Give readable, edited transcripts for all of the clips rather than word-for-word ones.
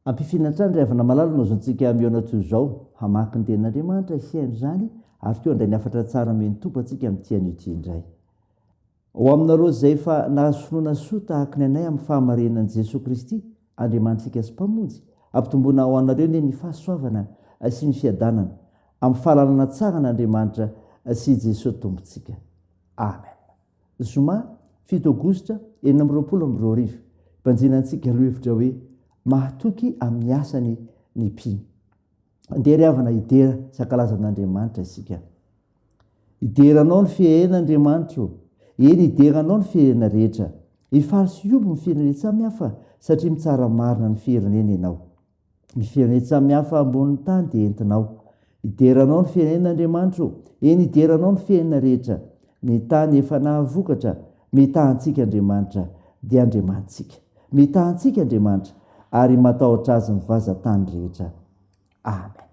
Ampifiana hatrany ry havana malala no azontsika mihaona toy izao, hamaky ny Tenin'Andriamanitra, hihaino izany, ary koa handray ny hafatra tsara omen'ny Tompo antsika amin'ity anio ity indray. Ho aminareo izay efa nahazo finoana soa tahaky ny anay amin'ny fahamarinan'i Jesoa Kristy, Andriamanitsika sy Mpamonjy, ampitomboina ho anareo anie ny fahasoavana sy ny fiadanana, amin'ny fahalalana tsara an'Andriamanitra sy i Jesoa Tompontsika. Amen. Zoma, fito aogositra 2026, Banjinantsika lohevitra hoe Mahatoky amin'ny asany ny mpino. Andeha ry havana hidera sy hankalaza an'Andriamanitra isika. Hidera Anao ny firenena Andriamanitra ô, eny hidera Anao ny firenena rehetra. Hifaly sy hihoby ny firenena samihafa satria mitsara marina ny firenena Ianao. Ny firenena samihafa ambonin'ny tany dia entinao. Hidera Anao ny firenena Andriamanitra ô, eny hidera Anao ny firenena rehetra. Ny tany efa nahavokatra, mitaha antsika Andriamanitra, dia Andriamanitsika. Mitaha antsika Andriamanitra, ary matahotra Azy ny vazan-tany rehetra. Amen.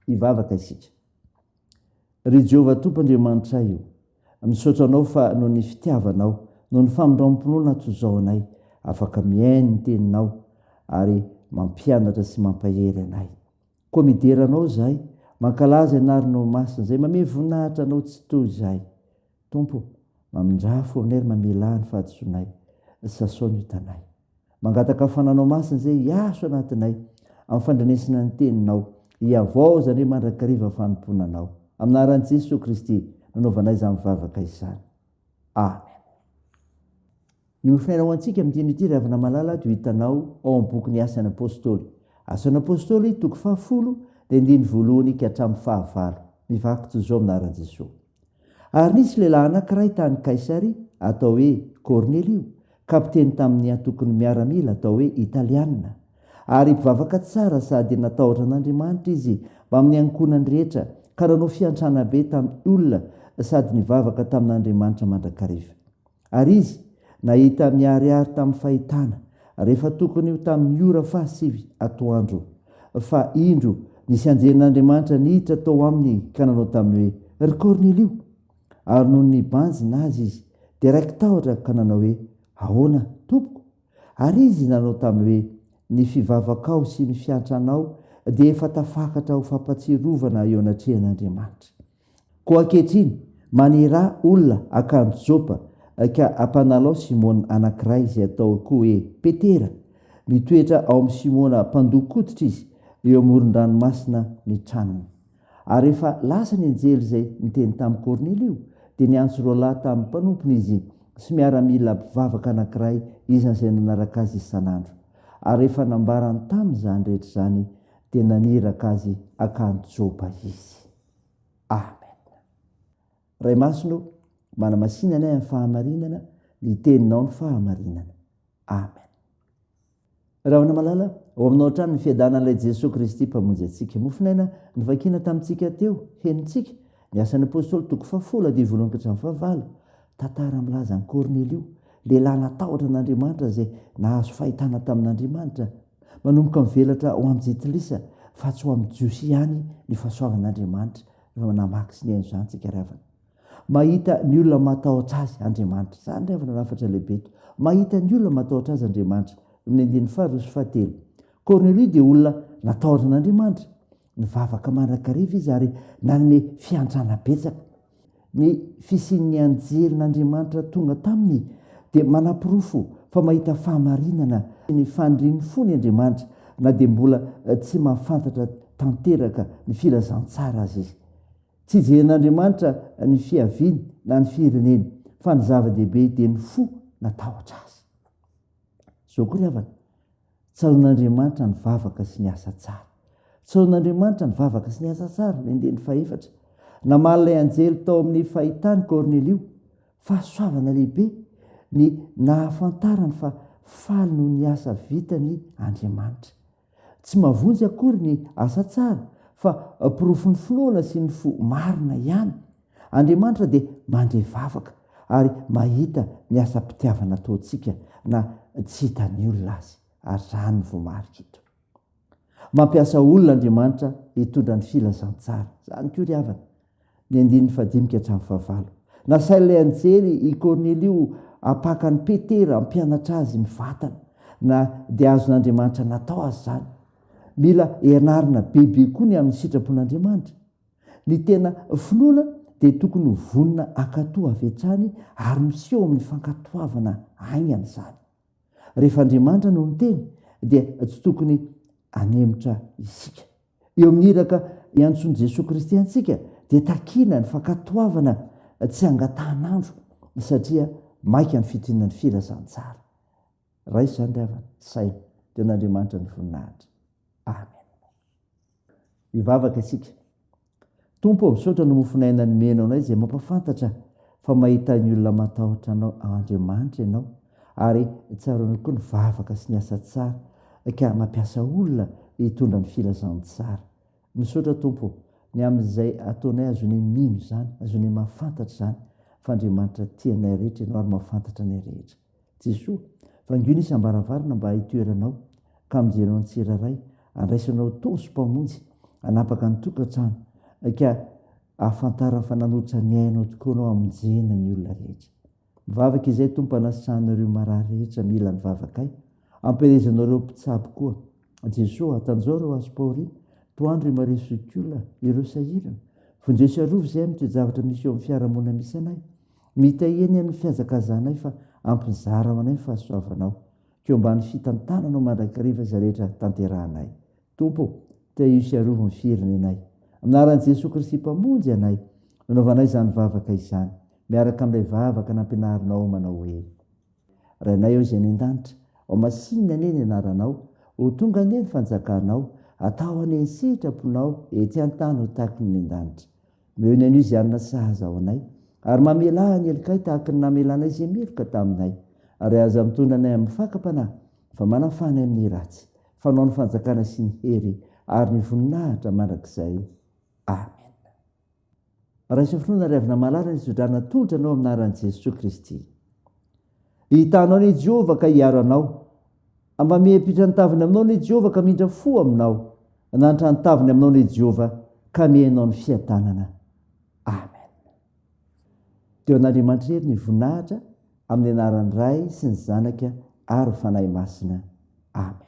Hivavaka isika. Ry Jehovah Tompo Andriamanitray o, misaotra Anao fa noho ny fitiavanao, noho ny famindram-pinoana toy izao anay, afaka mihaino ny Teninao ary mampianatra sy mampahery anay. Koa midera Anao izahay, mankalaza Anarinao Masina izay mamehy voninahitra Anao tsy toy izahay. Tompo o, mamindrà fo aminay ary mamelà ny fahadisoanay, sasao ny otanay. Mangataka fananao masina izay hiaso anatinay amin'ny fandrenesana ny teninao, hiavaozanay mandrakariva ny fanompoana anao. Amin'ny anaran'i Jesoa Kristy nanaovanay izany vavaka izany. Amen. Ny mofonaina ho antsika amin'ity anio ity ry havana malala dia ho hitanao ao amin'ny bokin'ny Asan'ny Apostoly. Asan'ny Apostoly, toko fahafolo, dia andininy voalohany ka hatramin'ny fahavalo. Mivaky toy izao amin'ny anaran'i Jesoa. Ary nisy lehilahy anankiray tany Kaisaria, atao hoe Kornelio, kapiteny tamin'ny antokon'ny miaramila atao hoe Italiana. Ary mpivavaka tsara sady natahotra an'Andriamanitra izy mbamin'ny ankohonany rehetra, ka nanao fiantrana be tamin'ny olona sady nivavaka tamin'Andriamanitra mandrakariva. Ary izy nahita miharihary tamin'ny fahitana, rehefa tokony ho tamin'ny ora fahasivy atoandro, fa indro, nisy anjelin'Andriamanitra niditra tao aminy ka nanao taminy hoe, Ry Kornelio! Ary nony nibanjina azy izy, dia raiki-tahotra ka nanao hoe, Ahoana, tompoko? Ary izy nanao taminy hoe, Ny fivavakao sy ny fiantranao dia efa tafakatra ho fampatsiarovana eo anatrehan'Andriamanitra. Koa ankehitriny, maniraha olona hankany Jopa, ka ampanalao Simona anankiray izay atao koa hoe Petera. Mitoetra ao amin'i Simona mpandoko hoditra izy, eo amoron-dranomasina ny tranony. Ary rehefa lasa ny anjely izay niteny tamin'i Kornelio, dia niantso roalahy tamin'ny mpanompony izy sy miaramila mpivavaka anankiray isan'izay nanaraka azy isan'andro. Ary rehefa nambarany taminy izany rehetra izany, dia naniraka azy hankany Jopa izy. Amen. Ray Masina ô, manamasina anay amin'ny fahamarinana, ny teninao ny fahamarinana. Amen. Rahona malala, ao aminao hatrany ny fiadanan'ilay Jesoa Kristy Mpamonjy antsika. Mofonaina novakiana tamintsika teo, henontsika, ny Asan'ny Apostoly toko fahafolo andiany voalohany ka hatramin'ny fahavalo. Tantara milaza an'i Kornelio, lehilahy natahotra an'Andriamanitra izay nahazo fahitana tamin'Andriamanitra. Manomboka mivelatra ho amin'ny Jentilisa fa tsy ho amin'ny Jiosy ihany ny fahasoavan'Andriamanitra. Rehefa namaky sy nihaino izany tsika ry havana. Mahita ny olona matahotra azy Andriamanitra. Izany ry havana no hafatra lehibe eto. Mahita ny olona matahotra azy Andriamanitra. Amin'ny andininy faharoa sy fahatelo. Kornelio dia olona natahotra an'Andriamanitra. Nivavaka mandrakariva izy ary nanome fiantrana betsaka. Ny fisian'ny anjelin'Andriamanitra tonga taminy dia manaporofo fa mahita fahamarinana ny fanirian'ny fony Andriamanitra na dia mbola tsy mahafantatra tanteraka ny filazantsara aza izy. Tsy jeren'Andriamanitra ny fiaviany na ny fireneny fa ny zava-dehibe dia ny fo natahotra azy. Izao koa ry havana, Tsaroan'Andriamanitra ny vavaka sy ny asa tsara. Tsaroan'Andriamanitra ny vavaka sy ny asa tsara, ny andininy fahefatra. Namaly ilay anjely tao amin'ny fahitany Kornelio. Fahasoavana lehibe ny nahafantarany fa faly noho ny asa vitany Andriamanitra. Tsy mahavonjy akory ny asa tsara fa porofon'ny finoana sy ny fo marina ihany. Andriamanitra dia mandre vavaka ary mahita ny asam-pitiavana ataontsika na tsy hitan'ny olona aza, ary izany no voamarika eto. Mampiasa olona Andriamanitra hitondra ny filazantsara. Izany koa ry havana, ny andininy fahadimy ka hatramin'ny fahavalo. Nasain'ilay anjely i Kornelio hampaka an'i Petera hampianatra azy mivantana, na dia azon'Andriamanitra natao aza izany. Mila ianarana bebe koa ny amin'ny sitrapon'Andriamanitra. Ny tena finoana dia. dia tokony ho vonona hankatò avy hatrany ary miseho amin'ny fankatoavana haingana izany. Rehefa Andriamanitra no miteny dia tsy tokony hanemotra isika. Eo amin'ny iraka iantsoan'i Jesoa Kristy antsika dia takiana ny fankatoavana tsy angatahan'andro satria maika ny fitoriana ny filazantsara. Raiso izany ry havana, saino, dia an'Andriamanitra ny voninahitra. Amen. Hivavaka isika. Tompo ô, misaotra ny mofon'aina nomenao anay izay mampafantatra fa mahita ny olona matahotra Anao Andriamanitra Ianao ary tsaroanao koa ny vavaka sy ny asa tsara ka mampiasa olona hitondra ny filazantsara. Misaotra Tompo ô, ny amin'izay ataonay azonay mino izany, azonay mahafantatra izany fa Andriamanitra tia anay rehetra Ianao ary mahafantatra anay rehetra. Jesoa, vangio ny isam-baravarana mba hitoeranao, ka hamonjenao ny tsirairay, handraisanao Tompo sy Mpamonjy, hanapaka ny tokantrano, ka hahafantarany fa nanolotra ny ainao tokoa Anao hamonjena ny olona rehetra. Mivavaka izay Tompo hanasitrahanao ireo marary rehetra mila ny vavakay, ampielezanao ireo mpitsabo koa. Jesoa, atanjao ireo azom-pahoriana, tohandro i Maria Zokiolona, ireo sahirana. Vonjeo sy arovy izay amin'ny toe-javatra misy eo amin'ny fiarahamonina misy anay. Mitahiany amin'ny fihazakazahanay fa ampizara ho anay ny fahasoavanao. Koa ambany fitantananao mandrakariva izay rehetra tanterahanay. Tompo ô, tahio sy arovy ny firenenay. Amin'ny anaran'i Jesoa Kristy Mpamonjy anay, nanaovanay izany vavaka izany, miaraka amin'ilay vavaka nampianarinao manao hoe, Rainay ao izay any an-danitra, homasinina anie ny anaranao, ho tonga anie ny fanjakanao, atao anie ny sitraponao ety an-tany ho tahaky ny any an-danitra. Omeo ny anio izay hanina sahaza ho anay, ary mamelà ny helokay tahaka ny namelanay izay meloka taminay. Ary aza mitondra anay amin'ny fakam-panahy, fa manafaha anay amin'ny ratsy. Fa Anao ny fanjakana sy ny hery ary ny voninahitra mandrakizay. Amena. Raiso finoana ry havana malala ny tsodrano atolotra anao amin'ny anaran'i Jesoa Kristy. Hitanao anie Jehovah ka hiaro anao. Mba miampitra ny taviny aminao anie Jehovah ka hamindra fo aminao. Nanantra ny taviny aminao anie Jehovah ka hamehy anao ny fiadanana. Amen. Teo an'Andriamanitra irery ny voninahitra amin'ny anaran'ny Ray sy ny Zanaka ary Fanahy Masina. Amen.